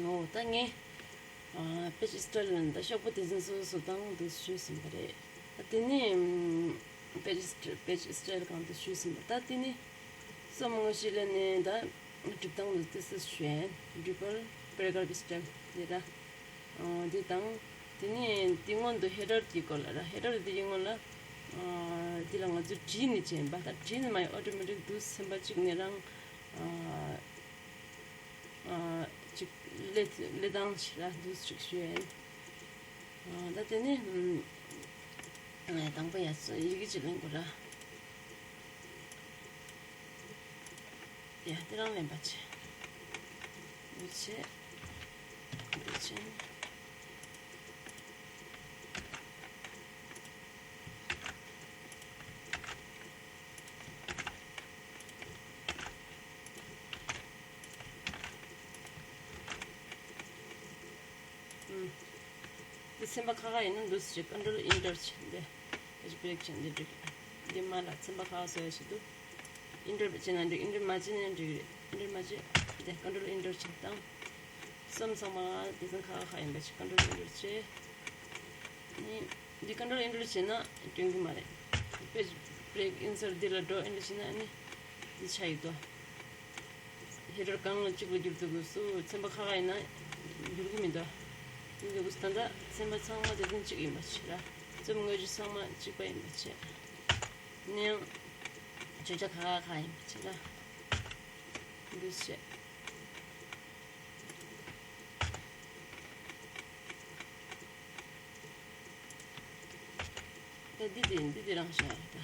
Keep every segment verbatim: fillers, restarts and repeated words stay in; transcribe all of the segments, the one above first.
ངོ་། ད་ངས་ཨ་page style ལ་ད་ཤོག་བུ་དེ་ཚོ་སོ་སོ་དང་འདུག་ཞུས་ཟིན་པ་རེད། ད་དེ་ནས་ཨམ་page st- page style གང་དུ་ཞུས་ཟིན་པ། ད་དེ་ནས་གསུམ་དངོས་གཞི་ལ་ནས་ད་སྒྲུབ་སྟངས་འདུག་དེ་སུ་ཞུ་ཡན་Drupal paragraph style དེ་ད་ཨ་དེ་དང་། དེ་ནས་དེ་སྔོན་དུ་header གྱི་སྐོར་ལ་ར། header དེ་ཡིན་སྔོན་ལ་ཨ་དེ་ལ་ང་ཚོས་བྲིས་ནས་བྱས་པ། ད་བྲིས་ནས་མ་ཡི་automatic འདུག་སེམས་པ་གཅིག་ནས་རང་ཨ་ཨ་ཅིག་ལས་ལས་སྟངས་ཤིག་ལ་འདུག་ཅིག་ཞུ་ཡིན། ཨ་ད་དེ་ནི་ཨ་དང་པོ་ཡ་ཚོ་ཡི་གེ་ཅིག་ལེན་དགོས་ར། ཡ་དེ་རང་ལེན་པ་བྱེད། འདུག་བྱེད། འདུག་བྱེད། ཨུམ། འདི་ཚན་པ་ཁག་ཁག་ཡིན་ན་འདུག་སེ་བྱས་Control Enter བྱས་འདི། ཨེ་ཅི་བེག་བྱས་འདི་འགྲིག་འདི་མ་ལ་ཚན་པ་ཁག་ཁག་བཟོ་ཡ་ཞིག་འདུག Enter བྱས་ན་འགྲིག Enter མ་བྱས་ན་འགྲིག་རེད། Enter མ་བྱས། འདི་Control Enter བྱས་དང་། གསུམ་ཚང་མ་སྡེ་ཚན་ཁག་ཁག་ཡིན་པ་ཞིག Control Enter བྱས། ནི། འདི་Control Enter བྱས་ན་སྐྱོན་གྱི་མ་རེད། Page Break Insert འདི་ལ་འགྲོ། Enter བྱས་ན་ནི་འདི་ཆགས་ཡོད་དོ། Header གང་ལ་གཅིག་ལ་བསྒྱུར་དུ་དགོས་སུ་ཚན་པ་ཁག་ཁག་ཡིན་ན་བསྒྱུར་གྱི་མི་འདུག་འདི་འདུག་གུ་ད་ལྟ་ཚན་པ་ཚང་མ་དེ་ཚན་གཅིག་ཡིན་པ་བྱས་ར། རྩོམ་དངོས་གཞི་ཚང་མ་གཅིག་པ་ཡིན་པ་བྱས། ནི་ཡང་བརྗོད་བྱ་ཁག་ཁག་ཁག་ཡིན་པ་བྱས་ར། འདུག་བྱས། ད་འདི་དེ་འདི་དེ་རང་བཞག་ད།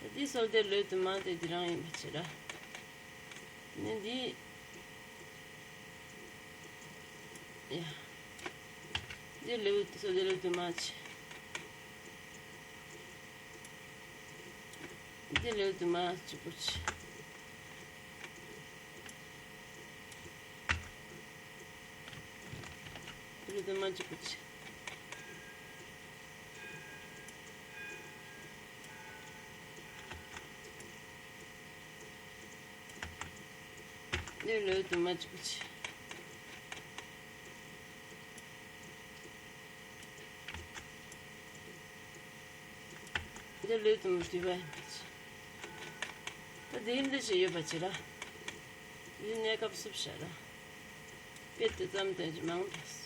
ད་འདི་སོལ་དེ་ལོས་དུ་མ་དེ་འདི་རང་ཡིན་པ་བྱེད་ར། ནི་འདི། ཡ། འདི་ལོས་སོལ་དེ་ལོས་དུ་མ་བྱེད། འདི་ལོས་དུ་མ་གཅིག་པོ་བྱེད། རི་དུ་མ་གཅིག་པུ་ཆེ། འདི་ལོས་དུ་མ་གཅིག་པུ་ཆེ། འདི་ལོས་དུ་མ་བྲིས་པ་ཡིན་པ་ཆེ། ད་འདི་འདི་ཞིག་ཡོད་པ་ཆེ་ར། འདི་གནས་སྐབས་སུབ་བྱ་ར། དཔེ་དེ་ཙམ་དོན་གྱི་མང་དྲགས།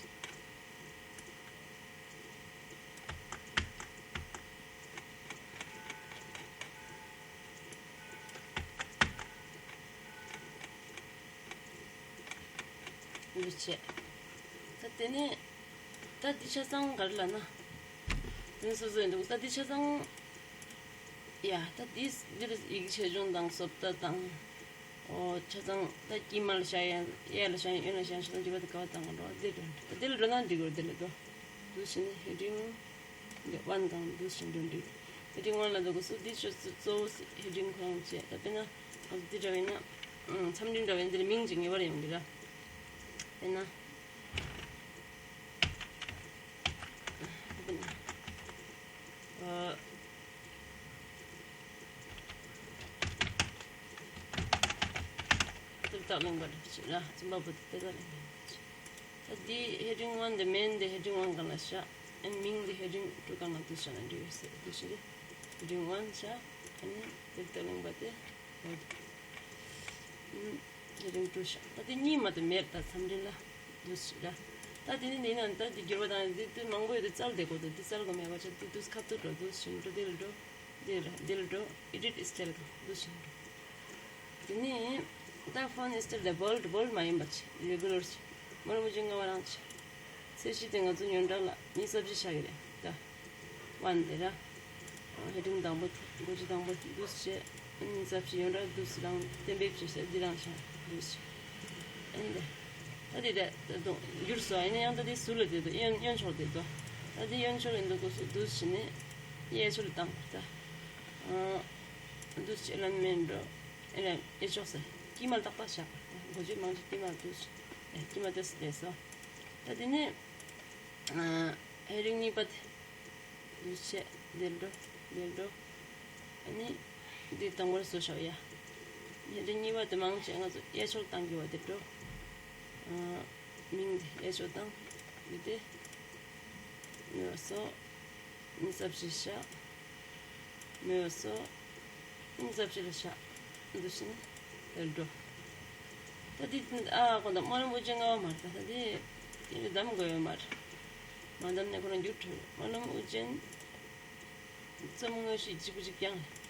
འདི་བྱས། ད་དེ་ནས་ད་འདི་ཆ་ཚང་ག་རེ་ལབ་ན། དེ་ནས་སོ་སོ་ཡིན་འདུག་ད་འདི་ཆ་ཚང་། ཡ་ད་འདི་འདིར་ཡིག་ཆེ་ཆུང་དང་བཟོ་ལྟ་དང་། ཨོ་ཆ་ཚང་ད་དཀྱིལ་མ་ལ་བཞག་ཡ་གཡས་ལ་བཞག་ཡ་གཡོན་ལ་བཞག་ཡ་ཆ་ཚང་འགྱུར་བ་དེ་ག་བ་བཏང་ག་འགྲོ་འདི་འགྲོ་ད་འདི་ལ་འགྲོ་ན་འགྲིག་གི་རེད། འདི་ལ་འགྲོ། འདུག་བྱས་ནས་heading འདི་one དང་འདུག་བྱས་འགྲོ་འགྲིག heading one ལ་འདུག་གོ་སུ་འདི་ཆོས་སུ་གཙོ་བོ་heading ཁོ་རང་བྱས། ད་དཔེར་ན་ང་ཚོ་འདི་འདྲ་བས་ན་མཚམས་སྤྲིན་འདྲ་བས་འདིར་མིང་ཅིག་ངེས་པར་ཡོང་གི་ར། དཔེར་ན། དཔེར་ན། ཨ། དེ་དག་གླེང་བ་འདྲ་ཞིག་ལ་རྩོམ་པ་པོ་དེ་དེ་དག་གླེང་བ་འདྲ་ཞིག་ད་འདི་heading one འདི་main འདི་heading one སྒང་ལ་བཞག་ཨན་མིང་འདི་heading two སྒང་ལ་འདུག་བཞག་ན་འགྲིག་ཡོད་ཟེར་འདུག་ཞིག་རེད། heading one བཞག་ཨ་ནི་དེ་དག་གླེང་བ་དེ་ཨོ་དེ་heading two བཞག་ད་དེ་གཉིས་མ་གཏོགས་མེད། ད་མཚམས་སྤྲིན་ལ་འདུག་ཞིག་ར། ད་དེ་ནི་འདི་ན་ད་དེ་འགྱུར་བ་དང་འདི་དེ་མང་པོ་ཡོད་དེ་རྩལ་དེ་གོ་དེ་དེ་རྩལ་གོ་མེད་གོ་ཆ་དེ་འདུག་ཁ་ཐུག་འགྲོ་འདུག་ཞིག་འགྲོ་དེ་ལ་འགྲོ། འདིར་འདིར་འགྲོ། Edit Style སྒང་འདུག་ཞིག་འགྲོ། དེ་ནས་ད་font style དེ་bold bold མ་ཡིན་པ་ཆེ་regular ཆེ་མོར་མོ་ཅིག་ང་བ་རང་ཆེ། ཚད་གཞི་དེ་ང་ཚོ་ཡོན་བསྲང་ལ་ཉི་ཤུ་རྩ་བཞི་ཆགས་ཀྱི་རེད་ད། one དེ་ར། heading དང་པོ་འགོ་ཁྲིད་དང་པོ་འདུག་བྱས། ཉི་ཤུ་རྩ་བཞི་ཡོན་བསྲང་འདུག་རང་གཏན་འབེབས་བྱས་ཤག་འདི་རང་ཤག་འདུག་ཨ་ནི་ད་དེ་ད་ད་དུང་འགྱུར་སོ་ཨ་ནི་ཡང་ད་དེ་ཟུར་ལ་དེ་དུ་གཡོན་གཡོན་ཕྱོགས་དེ་དུ་ད་དེ་གཡོན་ཕྱོགས་ཡིན་འདུག་གོ་སུ་འདུག་བྱས་ནས་གཡས་ཕྱོགས་ལ་བཏང་ད། འདུག་བྱས་ལ་མེད་འགྲོ། ཨེ་ལ་གཡས་ཕྱོགས་སུ་དཀྱིལ་མ་ལ་ཏག་ཏག་བཞག་པ་འགོ་བརྗོད་མང་ཆེ་དཀྱིལ་མ་འདུག་བྱས་དཀྱིལ་མ་དེ་སུ་བསྡད་སོ། ད་དེ་ནས་heading གཉིས་པ་དེ། འདུག་བྱས་འདིར་འགྲོ། འདིར་འགྲོ། ཨ་ནི་འདི་དང་པོར་བཟོ་ཤོག་ཡ། འདི་གཉིས་པ་དེ་མང་ཆེ་ང་ཚོ་གཡས་ཕྱོགས་བཏང་གི་བ་འདིར་འགྲོ། ཨ། མིང་དེ་ཨེ་ཆོ་དང་། འདི་དེ་མེད་པ་སོ། མི་ས་བཞི་ཤ། མེད་པ་སོ། མི་ས་བཞི་ལ་ཤ། འདུ་ཤིན་དེར་འགྲོ། ད་འདི་ཨ་ཁོ་ད་སྨོན་ལམ་དབུ་ཅན་ལྔ་པ་མ་རེད། ད་ད་འདི་འདི་འདི་གདམ་དགོས་ཡོད་མ་རེད། མ་གདམ་ནས་ཁོ་རང་རྒྱུགས་འཕྲོད། སྨོན་ལམ་དབུ་ཅན། རྩོམ་དངོས་གཞི་གཅིག་པུ་གཅིག་རྐྱང་རེད།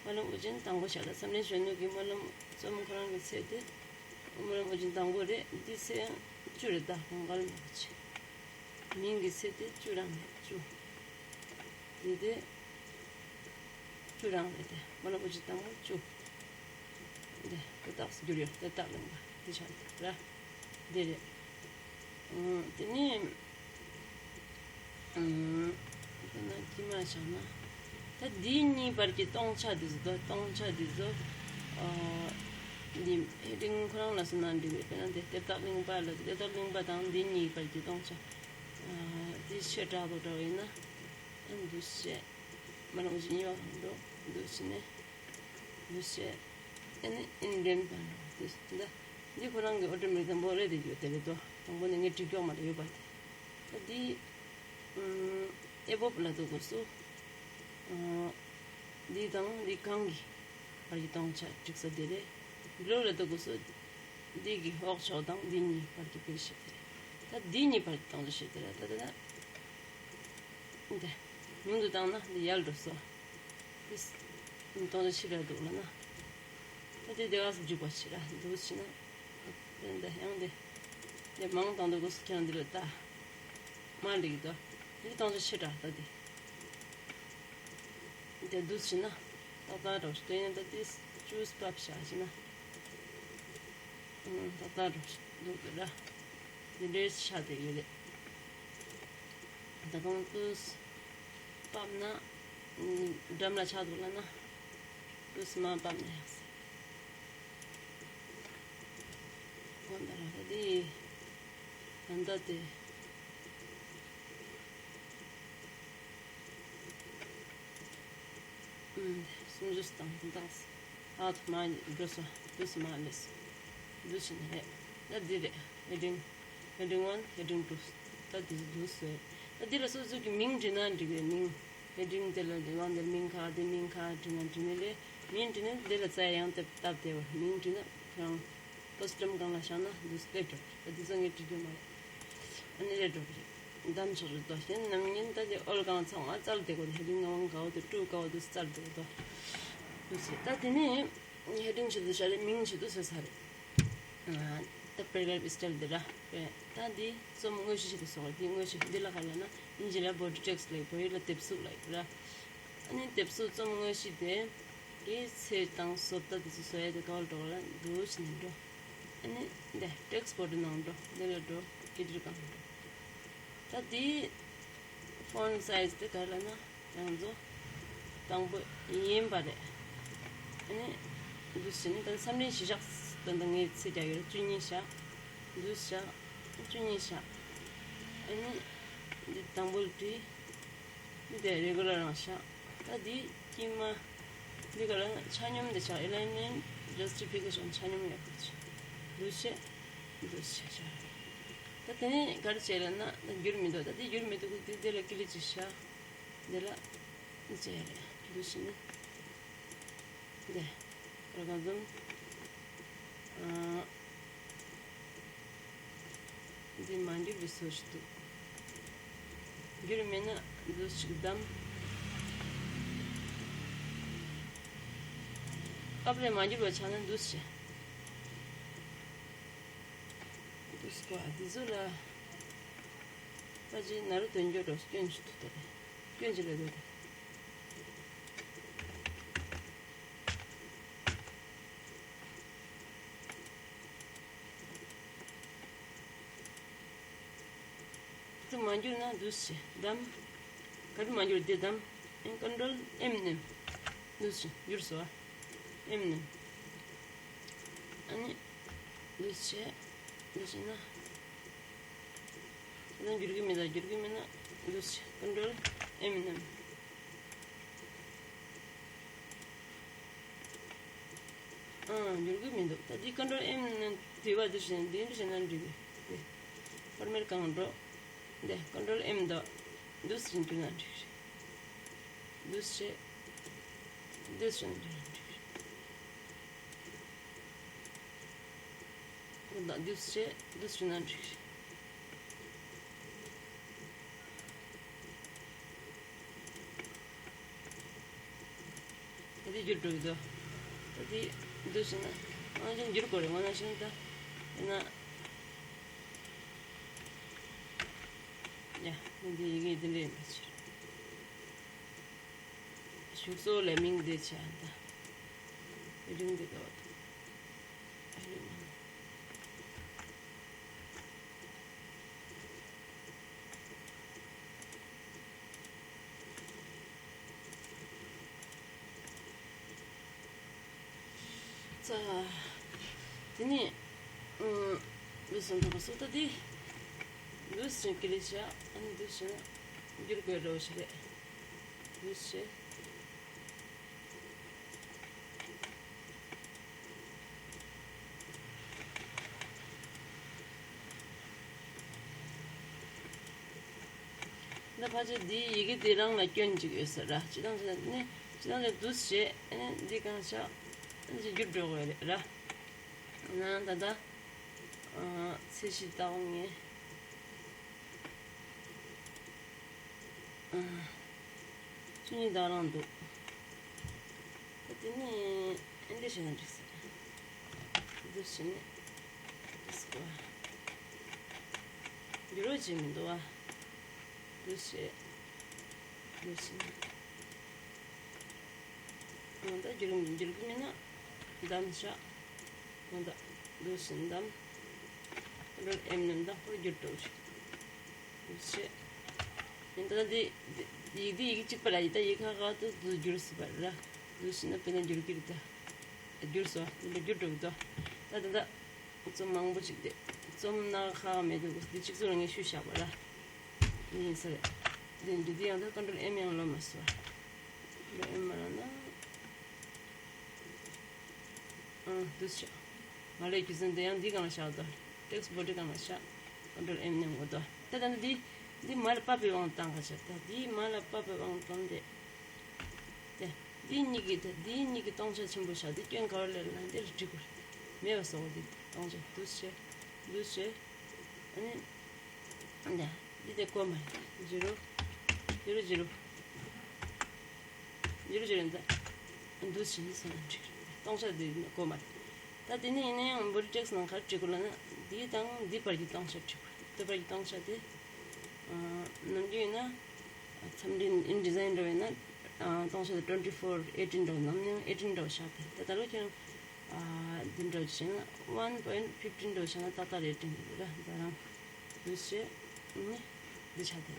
སྨོན་ལམ་དབུ་ཅན་དང་པོ་བཞག་ད་འཛམ་གླིང་གཞོན་ནུ་གི་སྨོན་ལམ་རྩོམ་ཁོ་རང་གི་ཚད་དེ། སྨོན་ལམ་དབུ་ཅན་དང་པོ་རེད། འདི་ཚད་བཅུ་རེད། ད་གོང་དཀར་མེད་པ་ཆེ། མིང་གི་ཚད་དེ་བཅུ་རང་རེད། བཅུ། འདི་དེ་བཅུ་རང་རེད་དེ། སྨོན་ལམ་དབུ་ཅན་དང་པོ་བཅུ། འདི་དེ་རྟགས་སུ་གྱུར་ཡོད། དེ་རྟགས་ལེན་པ་འདི་ཆགས་འདུག་ར། འདི་རེད། ཨང་། དེ་ནས་ཨང་། དཔེར་ན་དཀྱིལ་མ་བཞག་ན། ད་འདི་གཉིས་བར་གྱི་སྟོང་ཆ་འདི་ཚོ་ད་སྟོང་ཆ་འདི་ཚོ། ཨ། འདི་ཧེ་ཌིང་ཁོ་རང་ལ་སོང་ན་འགྲིག་རེད། དཔེར་ན་འདི་གཏེར་བདག་གླིང་པ་ལ་གཏེར་བདག་གླིང་པ་དང་འདི་གཉིས་བར་གྱི་སྟོང་ཆ། ཨ། འདི་ཆེ་དྲགས་པོ་འདྲ་བ་ཡིན་ན། ཨ། འདུ་བྱེད། སྨོན་ལམ་དབུ་ཅན་གཉིས་པ་གང་འགྲོ། འདུ་བྱེད་ནས། འདུ་བྱེད། ཨ་ནི་ཨིན་རེན་དང་འགྲོ། འདུ་བྱེད་འདི། འདི་ཁོ་རང་གི་ཨོ་ཊོ་མེ་ཊིག་དང་པོ་རེད་དེ་ཡོད་དེ་རེད་དོ། དང་པོ་ནས་ངས་བྲིས་ཀྱོག་མ་རེད་ཡོད་པ་དེ། ད་འདི། ཨེ་བོབ་ལ་འདུག་དགོས་སོ། འདི་དང་འདི་གང་གི་བར་གྱི་སྟོང་ཆ་འགྲིག་ས་དེ་རེད། བི་ལོ་ལ་འདུག་དགོས་སོ། འདི་གི་འོག་ཕྱོགས་དང་འདི་གཉིས་བར་གྱི་དཔེ་བཤད་དེ་རེད། ད་འདི་གཉིས་བར་གྱི་སྟོང་ཆ་བཤད་དེ་རེད། ད་ད་ད། འདི་ཉུང་དུ་བཏང་ན་འདི་ཡར་འགྲོ་སོ། འདི་སྟོང་ཆ་ཕྱི་ལ་འདུག་ལ་ན། ད་འདི་དེ་ག་སུ་འཇུག་པ་ཕྱི་ལ་འདུག་ཕྱི་ན། འདི་འདི་ཡང་འདི། འདི་མང་དང་འདུག་དགོས་སོ། ཁྱེད་རང་འདི་ལ་ལྟ། མ་འགྲིག་གི་དོ། འདི་སྟོང་ཆ་ཕྱི་དྲགས་ད་འདི། དེ་འདུག་ཕྱི་ན། ཏག་ཏག་འགྲོ་ཞིག་དེ་ཡིན་ད་དེ་ཅུས་པབ་བྱ་ཕྱི་ན། ཏག་ཏག་འགྲོ་ཞིག་འདུག་གི་ར། དེ་འདྲའི་ཆ་དེ་ཡོད་རེད། ད་དུང་ཏུས་པབ་ན། འགྲམ་ལ་ཆགས་འདུག་ལ་ན། ཏུས་མ་པབ་ན་ཡག་སེ། གོ་ད་ར་ད་དེ། ད་ད་དེ། སུམ་ཅུ་སྟེང་དང་། ཨ་ཐུ་མ་འགྲོ་སོ། འདུ་སུ་མ་ལེ་སོ། འདུ་ཕྱི་ན་རེད། ད་འདི་རེད། ཧེ་ཌིང་། ཧེ་ཌིང་ཝན། ཧེ་ཌིང་ཊུ། ད་འདི་འདུ་སོ། ད་འདི་ལ་སོ་སོ་གི་མིང་བྲིས་ན་འགྲིག་རེད། མིང་། ཧེ་ཌིང་དེ་ལ་འདི་ཝན་དེ་མིང་ཁ་དེ་མིང་ཁ་བྲིས་ན་འགྲིག་ནི་རེད། མིང་བྲིས་ན་འདི་ལ་རྩ་ཡང་དེ་སྟབས་བདེ་བར་མིང་བྲིས་ན་ཁོ་རང་། པོ་སི་ཊམ་སྒང་ལ་བཞག་ན་འདུག་སེ་སླེབས་འགྲོ། ད་འདི་ཚོ་ངས་བྲིས་རྒྱུ་མ་རེད། ཨ་ནི་སླེབས་འགྲོ་གི་རེད། གདམ་ཆོག་རེད་དོ། གཞན་ནམ་ཉིན་ད་དེ་ཨོལ་སྒང་ཚང་མ་རྩལ་དེ་གོ་ཧེ་ཌིང་ང་ཝང་གའོ་དེ་ཀྲུ་གའོ་དུ་རྩལ་དེ་གོ་དོ། འདུག་སེ་ད་དེ་ནི་ཧེ་ཌིང་ཆེད་དུ་བྱ་རེད། མིང་ཆེད་དུ་བཟོས་ཚར་རེད། ད་པེ་ར་གྷ་རབ་སི་ཊལ་དེ་ར། ད་འདི་རྩོམ་དངོས་གཞི་ཆེད་དུ་བཟོ་དགོས། འདི་དངོས་གཞི་འདི་ལ་ག་ལ་ན་ཨིན་ཇི་ལ་བོ་ཌི་ཊེག་སི་ལ་བོད་ཡིག་ལ་དེབ་གཟུགས་ལ་ར། ཨ་ནི་དེབ་གཟུགས་རྩོམ་དངོས་གཞི་དེ། གི་ཚེས་དང་བཟོ་ལྟ་དེ་ཚོ་བཟོ་ཡ་དེ་ག་བར་འགྲོ་ག་ལ་འདུག་ཕྱི་ནས་འགྲོ། ཨ་ནི་འདི་ཊེག་སི་བྷོ་ཌི་ནང་འགྲོ། འདི་ལ་འགྲོ། ཨེ་ཌིཊ་སྒང་འགྲོ། ད་དེའི་ཕོན་ཊི་སའི་ཛི་དེ་ག་ལ་ན་ཡང་ཚོ་དང་པོ་ཡིན་པ་རེད། ཨ་ནི་འདུག་ཕྱི་ནས་ད་མཚམས་སྤྲིན་གཞི་བཞག་ད་ད་ངས་ཚེས་རྒྱག་ཡོད་རེད། བཅུ་གཉིས་བཞག་འདུག་བཞག་བཅུ་གཉིས་བཞག་ཨ་ནི་འདི་དང་པོ་ལ་བྲིས། འདི་དེ་རེ་གུ་ལར་རང་བཞག་ད་འདི་དཀྱིལ་མ། འདི་ག་ལ་ཆ་སྙོམས་དེ་བཞག་ཨེ་ལའིན་མེན་ཊི། ཇ་སི་ཊི་ཕི་ཀེ་ཤན། ཆ་སྙོམས་ཡག་པོ་བྱེད། འདུ་བྱེད། འདུ་བྱེད་བཞག་ད་དེ་ནས་ག་རེ་བྱེད་ལབ་ན་ད་འགྱུར་མི་འདུག་ད་འདི་འགྱུར་མི་འདུག་འདི་འདི་ལ་ཀི་ལིག་ཅིག་བཞག་འདི་ལ་འདི་བྱེད་ཡ་རེད། འདུ་བྱེད་ནི། འདི། ཨོར་ག་ཛམ། ཨ། འདི་མ་འགྱུར་བའི་སྲོལ་ཞིག་འདུག་འགྱུར་མེད་ན་འདུ་ཞིག་བསྡམ། སྐབས་རེ་མ་འགྱུར་བ་ཆགས་ན་འདུ་ཞིག་འདུ་ཞིག་བ་འདི་ཚོ་ལ། ཕལ་ཆེར་ན་རུ་དོན་འགྱུར་རོ་སྐྱོན་ཞིག་འདུག་ད་རེ། སྐྱོན་ཅི་ལ་འདུག་ད། དེ་མ་འགྱུར་ན་འདུ་ཤེས་བསྡམ། ག་དུ་མ་འགྱུར་དེ་བསྡམ། ཨེ་ཀོན་ཊོལ་ཨེམ་མནན། འདུ་ཤེས་འགྱུར་སོ། ཨེམ་མནན། ཨ་ནི་འདུ་ཤེས་འདུ་ཤེས་ན། ད་འགྱུར་གི་མེད་ད་འགྱུར་གི་མེད་ན་འདུ་ཤེས་ཀོན་ཊོལ་ཨེམ་མནན། ཨང་འགྱུར་གི་མི་འདུག་ད་འདི་ཀོན་ཊོལ་ཨེམ་ནས་དེ་བ་འདི་བྱས་ན་འདི་འདི་བྱས་ན་འགྲིག་གི་དེ། ཕོར་མེཊ་གང་འགྲོ། འདི་ཀོན་ཊོལ་ཨེམ་དང་འདུག་སེ་འགྱུར་ན་འགྲིག་རེད། འདུག་སེ་འདུག་སེ་འགྱུར་ན་འགྲིག་རེད། འདུག་སེ་འདུག་སེ་འགྱུར་ན་འགྲིག་རེད། ད་དེ་འགྱུར་འགྲོ་གི་འདུག་ད་དེ་འདུག་ཟེར་ན། ང་ཚོ་འགྱུར་དགོས་རེད། ང་ན་ཤི་ན་ད། ཡིན་ན། ཡ། ངས་འདི་ཡི་གེ་འདི་འདྲ་ཡིན་པ་ཕྱིར། བཞུགས་སོ་ལས་མིང་འདི་བྱས་ད། རིང་འདི་འདུག་ཙ། དེ་ནས། ཨུམ། མི་སུ་འགྲོ་བ་སོ་ད་དེ། འདུག་སེ་ཀི་ལིག་བྱ། ཨ་ནི་འདུག་སེ་ན། འགྱུར་དགོས་རེད་ཞེས་རེད། འདུག་སེ། འདི་ཕལ་ཆེར་འདིའི་ཡི་གེ་དེ་རང་ལ་སྐྱོན་ཅིག་ཡོད་ས་རེད། སྤྱིར་བཏང་ཟེར་ན་ནི་སྤྱིར་བཏང་ཟེར་འདུག་སེ་བྱས། ཨ་ནི་འདི་གང་བྱ། ཨ་ནི་འགྱུར་འགྲོ་དགོས་རེད་ར། ན་ད་ལྟ། ཨ། ཚད་གཞི་ལྟ་བུ་ངས། ཨ། བཅུ་གཉིས་དག་རང་འདུག་ད་དེ་ནས་ཨེ་འདྲ་བྱས་ན་འགྲིག་ས་རེད། འདུག་སེ་ནི་འགྲིག་སོང་བ། འགྱུར་བ་བྱེད་མི་འདུག་བ། འདུག་སེ། འདུག་སེ་ནི། ཨང་། ད་འགྱུར་འགྱུར་གི་མིན་ན་བདམས་བཞག་ཨང་། ད་འདུག་སེ་བདམས། ཀོན་ཊོལ་ཨེམ་ནས་བདམས། ཁོ་འགྱུར་འགྲོ་གི་རེད། འདུག་སེ། ཡིན་ད་འདི་འདི་ཡིག་འདི་ཡིག་གཅིག་པ་ར། ཡིན་ད་ཡིག་ཁ་ཁ་ཏུ་འདུག་འགྱུར་སྲིད་པ་ར། འདུག་སེ་ན་དཔེར་ན་འགྱུར་གི་རེད་ད། འགྱུར་སོང་། འདི་འགྱུར་འགྲོ་གི་འདུག་ད་ད་ད། རྩོམ་མང་པོ་ཅིག་དེ། རྩོམ་སྣ་ཁ་མེད་དུ་འདི་གཅིག་ཚོ་ལ་ངས་ཞུས་བཞག་པ་ར། འདི་ཡིན་ས་རེད། འདི་འདི་འདི་ཡང་ད་ཀོན་ཊོལ་ཨེམ་ཡང་ལོ་མ་སོ། ཀོན་ཊོལ་ཨེམ་མ་ལ་ན། ཨང་། འདུག་སེ་བྱ། ང་ལས་རྒྱུ་མཚན་དེ་ཡང་འདི་སྒང་ལ་བཞག་དོ། ཊེག་སི་བྷོ་ཌི་སྒང་ལ་བཞག་ཀོན་ཊོལ་ཨེམ་ནས་ངོ་དོ། ད་ད་ནི་འདི། འདི་མ་ལ་པ་པའི་དབང་བཏང་ག་བྱ། ད་འདི་མ་ལ་པ་པའི་དབང་བཏང་སྟེ། དེ། འདི་གཉིས་ཀྱི་དེ། འདི་གཉིས་ཀྱི་སྟོང་ཆ་ཆེན་པོ་བཞག་འདི་སྐྱོན་ག་བ་ལས་ལ་འདིར་འགྲིག་གོ། མེད་པ་བཟོ་འོ། འདི་སྟོང་ཆ་འདུག་སེ་བྱ། འདུག་སེ་བྱ། ཨ་ནི། འདི་དེ་གོ་མ་རེད། ཇི་རོ། ཇི་རོ་ཇི་རོ། ཇི་རོ་ཇི་རོ་འདི། འདུག་སེ་བྱས་ནས་སོང་ན་འགྲིག་རེད། སྟོང་ཆ་འདི་གོ་མ་རེད། ད་དེ་ནས་ཡིན་ན་ཡང་བོ་ཌི་ཊེག་སི་ནང་ག་རེ་བྲིས་དགོས་ལབ་ན། འདི་དང་འདི་བར་གྱི་སྟོང་ཆ་བྲིས་དགོས་རེད། འདི་བར་གྱི་སྟོང་ཆ་དེ། ཨ། ནམ་རྒྱུན་ཡིན་ན། མཚམས་སྤྲིན་ཨིན་ཌི་ཛའིན་འདྲ་བས་ན། ཨ། སྟོང་ཆ་དེ་ཊུ་ཝེན་ཊི་ཕོར་ཨེ་ཊིན་འདྲ་བ། ནམ་ཡང་ཨེ་ཊིན་འདྲ་བ་བཞག་སྟེ། ད་ད་ལོ་ཁྱེད་རང་། ཨ། འདི་འདྲ་བ་བྱས་ན་ཝན་པོ་ཡིན་ཕིབ་ཊིན་འདྲ་བ་བཞག་ན་ཏག་ཏག་རེད་དྲན་གྱི་འདུག་ར། ད་རང་འདུག་སེ་བྱས་ནས་འདི་ཆགས་ཏེ།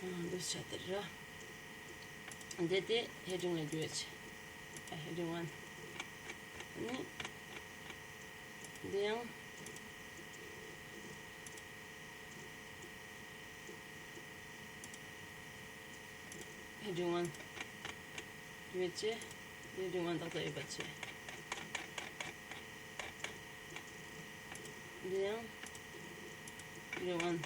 ཨ། འདུག་སེ་བྱས་ཏེ་ར། འདི་དེ་ཧེ་ཌིང་ལ་བསྒྱུར་བྱས། ཨ། ཧེ་ཌིང་ཝན། ཨ་ནི། འདི་ཡང་། ཧེ་ཌིང་ཝན། ཡོད་ཅེ། ཧེ་ཌིང་ཝན་ཏག་ཏག་ཡོད་པ་བྱས། འདི་ཡང་། ཧེ་ཌིང་ཝན།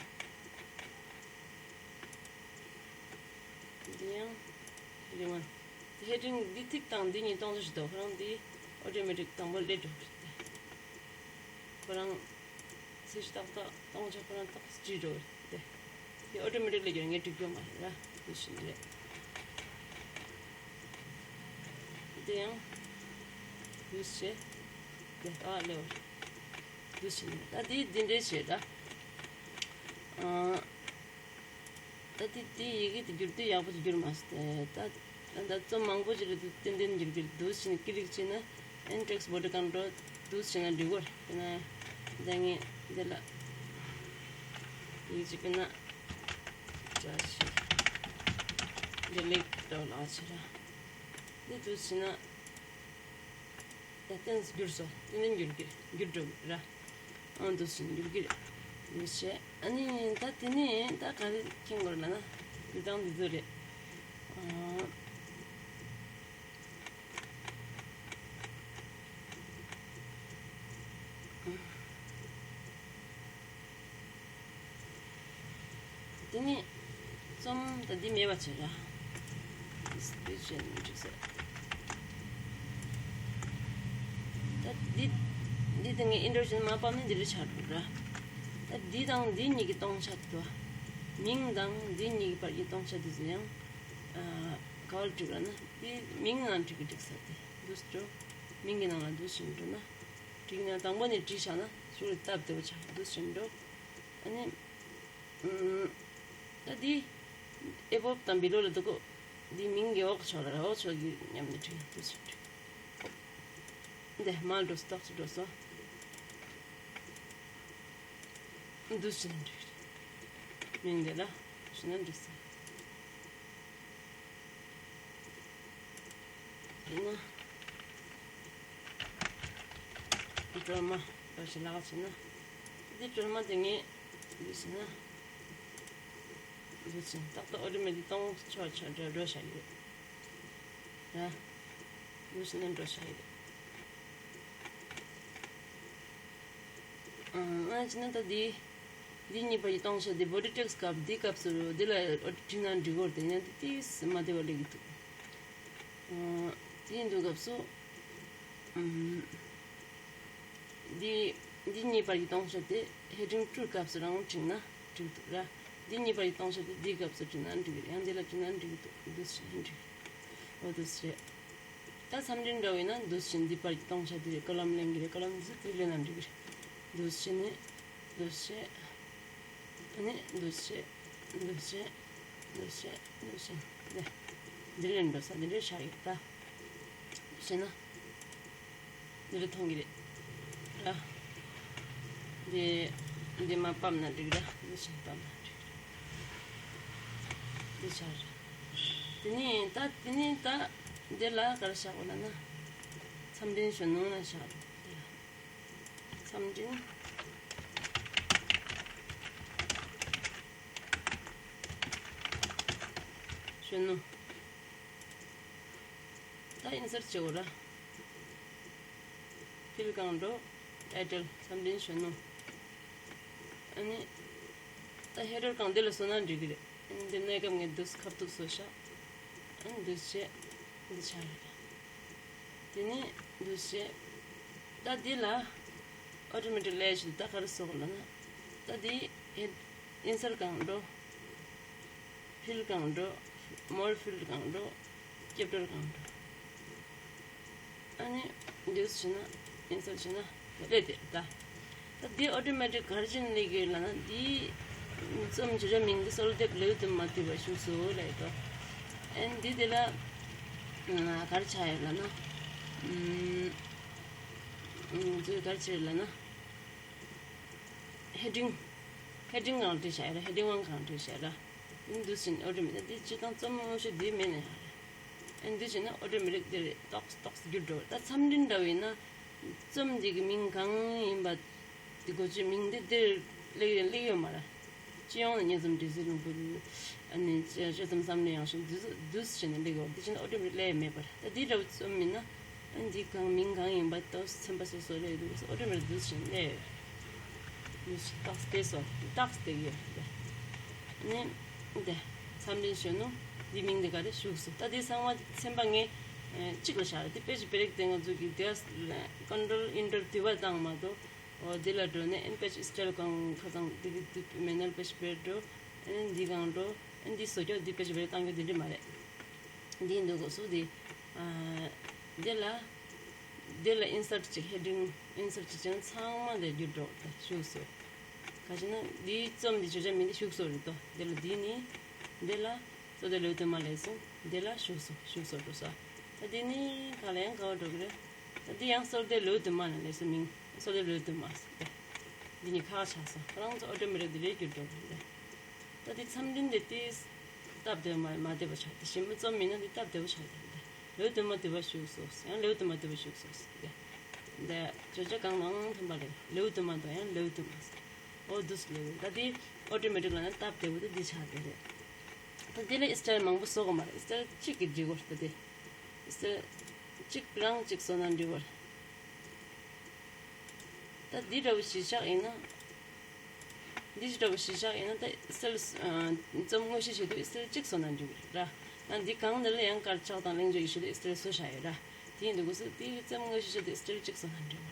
འདི་ཡང་། ཧེ་ཌིང་ཝན། ཧེ་ཌིང་འདི་ཐིག་དང་འདི་གཉིས་སྟོང་ཚོ་ཞིག་འདུག་ཁོ་རང་འདི་ཨོ་ཊོ་མེ་ཊིག་དང་པོ་སླེབས་འགྲོ་གི་རེད། ཁོ་རང་ཚད་གཞི་ཏག་ཏག་སྟོང་ཆ་ཁོ་རང་ཏག་ཏག་བྲིས་འགྲོ་གི་རེད། དེ་ཨོ་ཊོ་མེ་ཊིག་སླེབས་ཀྱི་རེད། ངས་སྒྲིག་རྒྱུ་མ་རེད་ར། འདི་བཞིན་རེད། འདི་ཡང་འདུག་སེ་བྱས། དེ་ལྟ་སླེབས་པ་རེད། འདི་བཞིན་རེད། ད་འདི་འདི་འདྲས་བྱས་ད། ཨ། ད་དེ་དེའི་ཡི་གེ་དེ་བསྒྱུར་དུས་ཡག་པོ་ཅིག་བསྒྱུར་མ་སོང་། ད་ད་ད་རྩོམ་མང་པོ་ཅིག་རེད་དེ་ཏན་ཏན་བསྒྱུར་གྱི་རེད། འདུག་སེ་བྱས་ནས་ཀི་ལིག་བྱས་ན་ཨེན་ཊེག་སི་བྷོ་ཊི་གང་འགྲོ། འདུག་སེ་བྱས་ན་འགྲིག་གོ་རེད། དེ་ན་ད་ངས་འདི་ལ་ཡིག་ཅིག་དཔེར་ན་བཀྲ་ཤིས་བདེ་ལེགས་འདྲ་བོ་ལབ་བྱས་ར། འདི་འདུག་སེ་བྱས་ན། ད་ཏན་ཏན་འགྱུར་སོང་། ཏན་ཏན་འགྱུར་གྱི་འགྱུར་འགྲོ་གི་ར། ཨང་། འདུག་སེ་འགྱུར་གྱི་རེད། འདུག་སེ་བྱས། ཨ་ནི་ད་དེ་ནས་ད་ག་རེ་མཁྱེན་དགོས་རེད་ལབ་ན། འགྱུར་སྟངས་འདི་ཚོ་རེད། ཨ། དེ་ནི་རྩོམ་ད་འདི་མེད་པ་བྱེད་ར། འདི་བྱས་ནས་འགྲིག་ས། ད་འདི་འདི་དེ་ངས་ཨིན་ཊར་བྱས་ནས་མར་ཕབ་ན་འདི་འདྲ་ཆགས་འགྲོ་ར། ད་འདི་དང་འདི་གཉིས་ཀྱི་སྟོང་ཆ་དེ་དོ། མིང་དང་འདི་གཉིས་ཀྱི་བར་གྱི་སྟོང་ཆ་དེ་ཚོ་ཡང་ཨ་ག་བར་འགྲིག་ར་ན། འདི་མིང་ནང་འགྲིག་གི་འགྲིག་ས་དེ་འདུག་སེ་འགྲོ། མིང་གི་ནང་ལ་འདུག་སེ་འགྲོ་ན། འགྲིག་ན་དང་པོ་ནས་བྲིས་བཞག་ན་ཤུགས་ལ་སྟབས་བདེ་བོ་ཆགས་འདུག་སེ་འགྲོ། ཨ་ནི། ཨུམ། ད་འདི་ཨེ་བོབ་དང་བི་ལོ་ལ་འདུག་གོ། འདི་མིང་གི་འོག་ཕྱོགས་ལ་ར། འོག་ཕྱོགས་ཀྱི་མཉམ་དུ་བྲིས་འདུག་སེ་བྲིས། འདི་མར་འགྲོ་སོང་། ཏོག་ཙམ་འགྲོ་སོང་། འདུག་སེ་བྲིས། མིང་འདི་ལ་ཞུ་ན་འགྲིག་སོང་། ཡིན་ན། སྒྲོལ་མ་འདྲ་ཞིག་ལག་བྱས་ན། འདི་སྒྲོལ་མ་དེ་ངས་འདི་བྱས་ན། འདི་བྱས་ན་ཏག་ཏག་ཨོ་ཏོ་མེ་ཊིག་གཏོང་ཆོག་ཆོག་འགྲོ་འགྲོ་བྱ་ཡི་རེད། ཡ། འདི་བྱས་ན་འགྲོ་བྱ་ཡི་རེད། ཨང་། ཨ་ཅི་ན་ད་འདི། འདི་གཉིས་པ་ཡི་སྟོང་ཆ་འདི་བོ་ཌི་ཊེག་སི་སྐབས་འདི་སྐབས་སུ་འདི་ལ་ཨོ་ཊི་བྲིས་ན་འགྲིག་གོ་རེད། དེ་ཡང་འདི་ཏིས་མ་བདེ་བ་སླེབས་ཀྱི་འདུག་ཨང་། དེ་ཡིན་དུས་སྐབས་སུ། ཨམ། འདི་འདི་གཉིས་པ་ཡི་སྟོང་ཆ་དེ་ཧེ་ཌིང་ཊུ་སྐབས་སུ་རང་བྲིས་ན་འགྲིག་འདུག་ར། འདི་གཉིས་པ་ཡི་སྟོང་ཆ་དེ་འདི་སྐབས་སུ་བྲིས་ན་འགྲིག་རེད། ཡང་འདི་ལ་བྲིས་ན་འགྲིག་འདུག་འདུག་སེ་འགྲིག་འོ་འདུག་སེ་རེད། ད་མཚམས་སྤྲིན་འདྲ་བོ་ཡིན་ན་འདུག་སེ་འདི་བར་གྱི་སྟོང་ཆ་དེ་རེད། ཀོ་ལམ་ལེན་གྱི་རེད། ཀོ་ལམ་འདི་ཚོ་དེ་ལེན་ན་འགྲིག་གི་རེད། འདུག་སེ་ནི་འདུག་སེ། ཨ་ནི་འདུག་སེ། འདུག་སེ། འདུག་སེ། འདུག་སེ། འདི་འདི་ལེན་འགྲོ་ས་འདི་འདྲའི་ཆགས་ཡོད་ད། འདུག་སེ་ན། འདི་རུ་མཐོང་གི་རེད། ར། འདི། འདི་མ་ཕབ་ན་འགྲིག་ར། འདི་བཞིན་ཕབ་ན་འགྲིག་ར། འདི་ཆགས་ར། དེ་ནི་ད་དེ་ནི་ད། འདི་ལ་ག་རེ་བཞག་པ་ལ་ན། མཚམས་སྤྲིན་གཞོན་ནུ་ན་བཞག་ར། འདི་ལ། མཚམས་སྤྲིན་གཞོན་ནུ། ད་ཨིན་སར་བྱེད་འོ་ར། ཕིལ་སྒང་འགྲོ། ཊའི་ཊལ་མཚམས་སྤྲིན་གཞོན་ནུ། ཨ་ནི། ད་ཧེ་ཌར་སྒང་འདི་ལ་བཟོ་ན་འགྲིག་གི་རེད། ཨ་ནི་འདི་གནས་སྐབས་ངས་འདུག་སེ་ཁ་ཐུག་བཟོས་ཤག་ཨ་ནི་འདུག་སེ་བྱས། འདི་ཆགས་རེད། དེ་ནས་འདུག་སེ་བྱས། ད་འདི་ལ་ཨོ་ཊོ་མེ་ཊིག་ལས་ཞིག་ད་ག་རེ་བཟོ་དགོས་ལབ་ན། ད་འདི་ཧེ་ཨིན་སར་སྒང་འགྲོ། ཕིལ་སྒང་འགྲོ། མོར་ཕིལ་སྒང་འགྲོ། སྐྱབས་འགྲོ་སྒང་འགྲོ། ཨ་ནི་འདུག་སེ་བྱས་ན་ཨིན་སར་བྱས་ན་སླེབས་དེ་ད། ད་འདི་ཨོ་ཊོ་མེ་ཊིག་ག་རེ་བྱས་ནས་སླེབས་ཀྱི་ཡོད་ལབ་ན། འདི་རྩོམ་བརྗོད་བྱ་མིང་འདི་གསོལ་འདེབས་ལེའུ་བདུན་མ་བསྡུས་པ་བཞུགས་སོ་ལབ་ཡོད་དོ། ཨ་ནི་འདི་དེ་ལ་ག་རེ་ཆགས་ཡོད་ལབ་ན། ཨུམ། ཚོས་ག་རེ་བྱས་ལབ་ན། ཧེ་ཌིང་། ཧེ་ཌིང་གང་བྲིས་བཞག་ཡོད་ར། ཧེ་ཌིང་ཝན་གང་བྲིས་བཞག་ཡོད་ར། འདི་འདུག་སེ་ཨོ་ཊོ་མེ་ཊིག་འདི་སྤྱིར་བཏང་རྩོམ་མང་ཤོས་འདི་མེད་ན་ཡང་རེད། ཨ་འདི་བྱས་ན་ཨོ་ཊོ་མེ་ཊིག་འདི་རེད། ཏོག་ཙམ་ཏོག་ཙམ་འགྱུར་འགྲོ། ད་མཚམས་སྤྲིན་འདྲ་བོ་ཡིན་ན། རྩོམ་འདི་གི་མིང་གང་ཡིན་པ། འདི་འགོ་བརྗོད་མིང་འདི་འདིར་སླེབས་ཡོད་སླེབས་ཡོད་མ་རེད། སྤྱི་ཡོངས་ནས་སྙན་རྩོམ་འབྲི་སྲོལ་ལུང་པ། ཨ་ནི་དཔྱད་རྩོམ་བསམ་བློའི་ཡང་ཤིང་འདི་ཚོ་འདུག་སེ་བྱས་ནས་སླེབས་ཡོད། འདི་བྱས་ན་ཨོ་ཊོ་མེ་ཊིག་སླེབས་ཡོད་མེད་པར། ད་འདི་འདྲ་བོ་རྩོམ་མིན་ན། ཨ་འདི་གང་མིང་གང་ཡིན་པ་ཏོག་ཙམ་ཚན་པ་སོ་སོ་སླེབས་འདུག་ཟེར། ཨོ་ཊོ་མེ་ཊིག་འདུག་སེ་བྱས་ནས་སླེབས་ཡོད། འདུག་སེ་ཏོག་ཙམ་བལྟས་སོང་། ཏོག་ཙམ་བལྟས་ཡོད། ནི་འདི་མཚམས་སྤྲིན་གཞོན་ནུ། འདི་མིང་འདི་ག་རེ་བཞུགས་སོ། ད་འདི་ཚང་མ་ཚན་པ་ངས་གཅིག་ལ་བཞག་རེད། འདི་པེ་ཇི་བེ་རེག་དེ་ང་ཚོ་གི་འདི་ཀོན་ཊོལ་ཨིན་ཊར་བསྡུས་པ་བཏང་མ་གཏོགས། འོ་འདི་ལ་འགྲོ་ནས་ཨེན་པེ་ཇི་སི་ཊལ་གང་ཁ་སང་འདི་གི་འདི་མེ་ནུ་ཨལ་པེ་ཇི་བེར་འགྲོ། ཨེན་འདི་གང་འགྲོ། ཨེན་འདི་བཟོ་རྒྱུ་འདི་པེ་ཇི་བེ་རེག་བཏང་རྒྱུ་འདི་འདྲ་མ་རེད། འདི་འདུག་གོ་སུ་འདི། ཨ་འདི་ལ། འདི་ལ་ཨིན་སར་ཊི་ཅིག་ཧེ་ཌིང་ཨིན་སར་ཊི་ཅིག་བྱས་ན་ཚང་མ་འདི་བསྒྱུར་འགྲོ་ད་བཞུགས་སོ། ག་ཅི་ན་འདིའི་རྩོམ་འདི་བརྗོད་བྱ་མིང་འདི་བཞུགས་སོ་རེད་དོ། འདི་ལ་འདི་ནི། འདི་ལ་གཙོ་དོན་ལེའུ་བདུན་མ་ལས་སོ། འདི་ལ་བཞུགས་སོ་བཞུགས་སོ་འགྲོ་ས། ད་འདི་ནི་ག་ལ་ཡང་ག་བ་འགྲོ་གི་རེད། ད་འདི་ཡང་གསོལ་འདེབས་ལེའུ་བདུན་མ་ལ་ལས་སོ་མིང་གསོལ་འདེབས་ལེའུ་བདུན་མ་ཟེར་ཏེ། འདི་ནི་ཁག་ཆགས་སོ། ཁོ་རང་ཚོ་ཨོ་ཊོ་མེ་ཊིག་འདི་རེད་བསྒྱུར་འགྲོ་གི་རེད། ད་འདི་མཚམས་སྤྲིན་འདི་ཏིས་སྟབས་བདེ་བ་མ་མ་བདེ་བ་ཆགས་ཏེ་ཞིམ་པོ་རྩོམ་མིན་ན་འདི་སྟབས་བདེ་བོ་ཆགས་ཏེ་འདི་ལེའུ་བདུན་མ་བསྡུས་པ་བཞུགས་སོ། ཡང་ལེའུ་བདུན་མ་བསྡུས་པ་བཞུགས་སོ་ཟེར་ཏེ། འདི་བརྗོད་བྱ་གང་མང་ཐོན་པ་རེད། ལེའུ་བདུན་མ་དང་ཡང་ལེའུ་བདུན་མ་ཟེར། འོ་འདུག་སེ་ལེའུ་ད་འདི་ཨོ་ཊོ་མེ་ཊིག་ལ་ན་སྟབས་བདེ་བོ་དེ་འདི་ཆགས་བསྡད་རེད། ད་འདི་ལ་ཨིས་ཊལ་མང་པོ་བཟོ་དགོས་མ་རེད། ཨིས་ཊལ་གཅིག་གིས་འགྲིག་གོ། ད་འདི་ཨིས་ཊལ་གཅིག་རང་གཅིག་བཟོ་ན་འགྲིག་གོ། ད་འདི་འདྲ་བོ་གཞི་བཞག་ཡིན་ན། འདི་ཅི་འདྲ་པོ་ཞིག་བཞག་ཡིན་ན་ད་སི་ཊལ་རྩོམ་དངོས་གཞི་བྱེད་དུས་སི་ཊལ་གཅིག་བཟོ་ན་འགྲིག་གི་རེད་ར། ཡང་འདི་གང་འདི་ལ་ཡང་དཀར་ཆག་དང་གླེང་བརྗོད་ཀྱི་ཞུ་དུས་སི་ཊལ་བཟོ་བཞག་ཡོད་ར། དེ་ཡིན་དུས་སྐབས་སུ་འདི་རྩོམ་དངོས་གཞི་བྱེད་དུས་སི་ཊལ་གཅིག་བཟོ་ན་འགྲིག་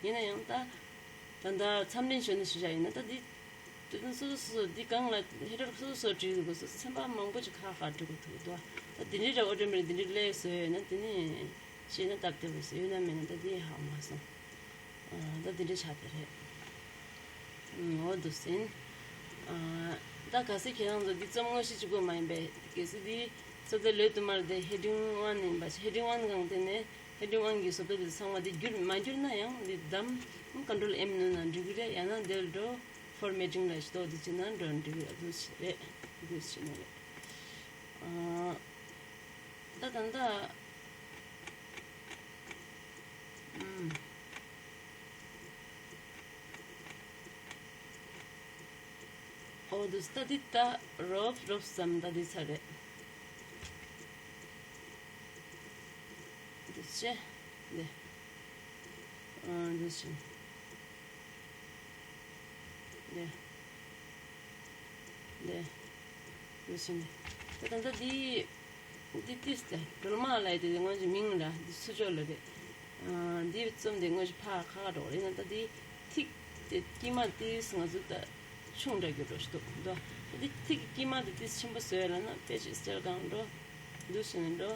གི་རེད། ཡིན་ན་ཡང་ད་ད་ལྟ་མཚམས་སྤྲིན་ཞོན་ནས་ཞུ་བཞག་ཡིན་ན་ད་འདི་དེ་དོན་སོ་སོ་སོ་སོ་འདི་གང་ལ་ཧེ་ཌར་སོ་སོ་སོ་བྲིས་དུས་སྐབས་སུ་ཚན་པ་མང་པོ་ཅིག་ཁག་ཁག་འབྲི་དགོས་ཐུག་འདུག་ད་འདི་འདྲའི་འདྲ་ཨོ་ཊོ་མེ་ཊིག་འདི་འདྲའི་ཀླད་བཟོས་ཡོད་ན་དེ་ནི་ཤེས་ན་སྟབས་བདེ་བོ་ཟེར་ཡོད་ན་མེད་ན་ད་འདི་ཧ་མ་སོང་། ཨ་ད་འདི་འདྲའི་ཆགས་བསྡད་རེད། འོ་འདུག་ཟིན། ཨ་ད་གལ་སྲིད་ཁྱེད་རང་ཚོ་འདི་རྩོམ་དངོས་གཞི་གཅིག་པོ་མ་ཡིན་པས་གལ་སྲིད་འདི་བཟོ་ལྟ་ལོས་དུ་མར་དེ་ཧེ་ཌིང་ཝན་ཡིན་པ་ཧེ་ཌིང་ཝན་གང་དེ་ནས་ཧེ་ཌིང་ཝན་གྱི་བཟོ་ལྟ་དེ་ཚང་མ་འདི་བསྒྱུར་མ་བསྒྱུར་ན་ཡང་འདི་བདམས་ཀོན་ཊོལ་ཨེམ་ནོན་ན་འགྲིག་གི་རེད། ཡང་ན་འདིར་འགྲོ་ཕོར་མེ་ཊིང་ལ་ཞིག་ཏོག་འདི་བྱེད་ན་འགྲོ་འགྲིག་གི་རེད། འདུག་ཟིན་རེད། འདུག་ཟིན་རེད། ཨ། ད་ད་ད། ཨུམ། ཨོ་འདུག་ད་འདི་ད་རོབ་རོབ་ཙམ་ད་འདི་ཚར་རེད། འདུག་ཅེ། འདི། ཨ་འདུག་ཅེ། འདི། འདི། འདུག་ཅེ་འདི། ད་ད་ད་འདི། འདི་ཏིས་ཏེ་སྒྲོལ་མ་ལ་ཡི་དེ་དངོས་གཞི་མིང་ལ་འདི་ཚུར་ཕྱོགས་ལ་རེད། ཨ་འདི་རྩོམ་དེ་དངོས་གཞི་ཕ་ཁ་ཁ་འགྲོ་རེད་ན་ད་འདི་ཐིག་དེ་དཀྱིལ་མ་ཏིས་ང་ཚོ་ད་ཆུང་འདྲ་གྱུར་འགྲོ་ཞིག་འདུག་འདུག་ད་འདི་ཐིག་དཀྱིལ་མ་དེ་ཏིས་ཆེན་པོ་བཟོས་ལ་ན་དཔེ་ཅིག་སྤྱིར་གང་འགྲོ་འདུག་ཟེར་ནས་འགྲོ།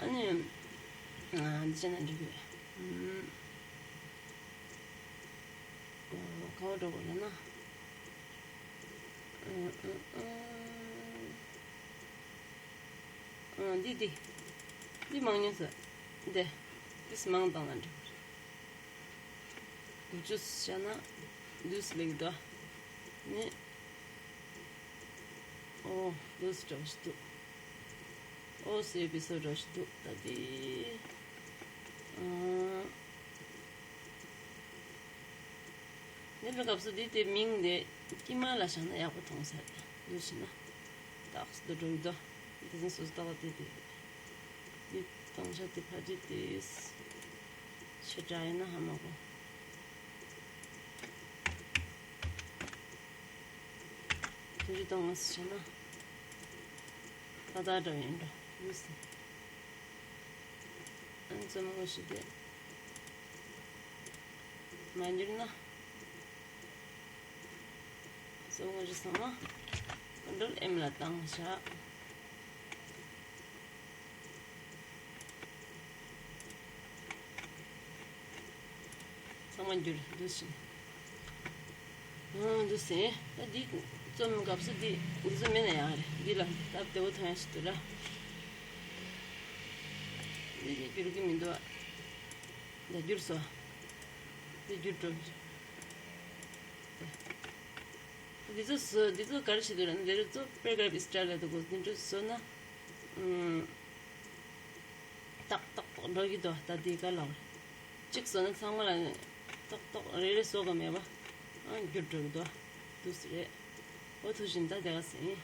ཨ་ནི་ཨ་འདི་བྱས་ན་འགྲིག་གི་རེད། ཨུམ། ཨོ་ག་བ་འགྲོ་དགོས་རེད་ན། ཨུམ་ཨུམ་ཨུམ། ཨ་འདི་འདི། འདི་མང་ཉུང་ཟེར། འདི། འདི་མང་བཏང་ན་འགྲིག་གི་རེད། དགུ་བཅུ་བྱས་ན་འདུག་སེ་ལེགས་འདུག་ནི། ཨོ་འདུག་སེ་འགྲོ་ཞིག་འདུག་ཨོ་སེ་བི་སོ་འགྲོ་ཞིག་འདུག་ད་འདི། ཨ། འདི་ལ་སྐབས་སུ་འདི་དེ་མིང་དེ་དཀྱིལ་མ་ལ་བཞག་ན་ཡག་པོ་མཐོང་ས་རེད། འདུག་ཕྱིན་ན་ཏག་ཏག་འགྲོ་གི་འདུག་འདི་ཚོ་སོ་སོ་ཏག་ཏག་དེ་དེ་འདི་གཏོང་ཆ་དེ་ཕ་ཅི་དེ་ཆེ་དྲགས་ཡིན་ན་ཧ་མ་གོ། དེ་འདྲ་གཏོང་བ་ཟེར་ན་ཏག་ཏག་འདྲ་ཡིན་འགྲོ་འདུག་ཟེར། ཨ་ནི་རྩོམ་དངོས་གཞི་དེ་མ་འགྱུར་ན། རྩོམ་དངོས་གཞི་ཚང་མ་ཀོན་ཊོལ་ཨེམ་ལ་བཏང་བཞག་ཚང་མ་འགྱུར་འདུག་ཕྱིན། ཨང་འདུག་སེ། ད་འདི་རྩོམ་སྐབས་སུ་འདི་འདི་ཚོ་མེད་ན་ཡང་རེད། འདི་ལ་སྟབས་བདེ་བོ་ཐོན་ཡ་ཞིག་འདུག་ར། འདི་འདི་འགྱུར་གི་མི་འདུག་འདི་འགྱུར་སོང་། འདི་འགྱུར་འགྲོ། འདི་ཚོ་བཟོ་འདི་ཚོ་ག་རེ་བྱེད་འདུག་ར། འདི་ཚོ་པེ་ར་གྷ་རབ་སི་ཊལ་ལ་འདུག་གོ་འདི་འདྲ་བཟོ་ན། ཨང་། ཏག་ཏག་ཏག་འགྲོ་གི་འདུག་ད་འདི་ག་ལ་བ། གཅིག་བཟོ་ན་ཚང་མ་ལ་ཏག་ཏག་རེ་རེ་བཟོ་གི་མེད་པ། ཨང་འགྱུར་འགྲོ་གི་འདུག་འདུག་སེ་རེད། ཨོ་ཐུགས་རྗེ་ཆེ། ད་དེ་ག་ཟིན།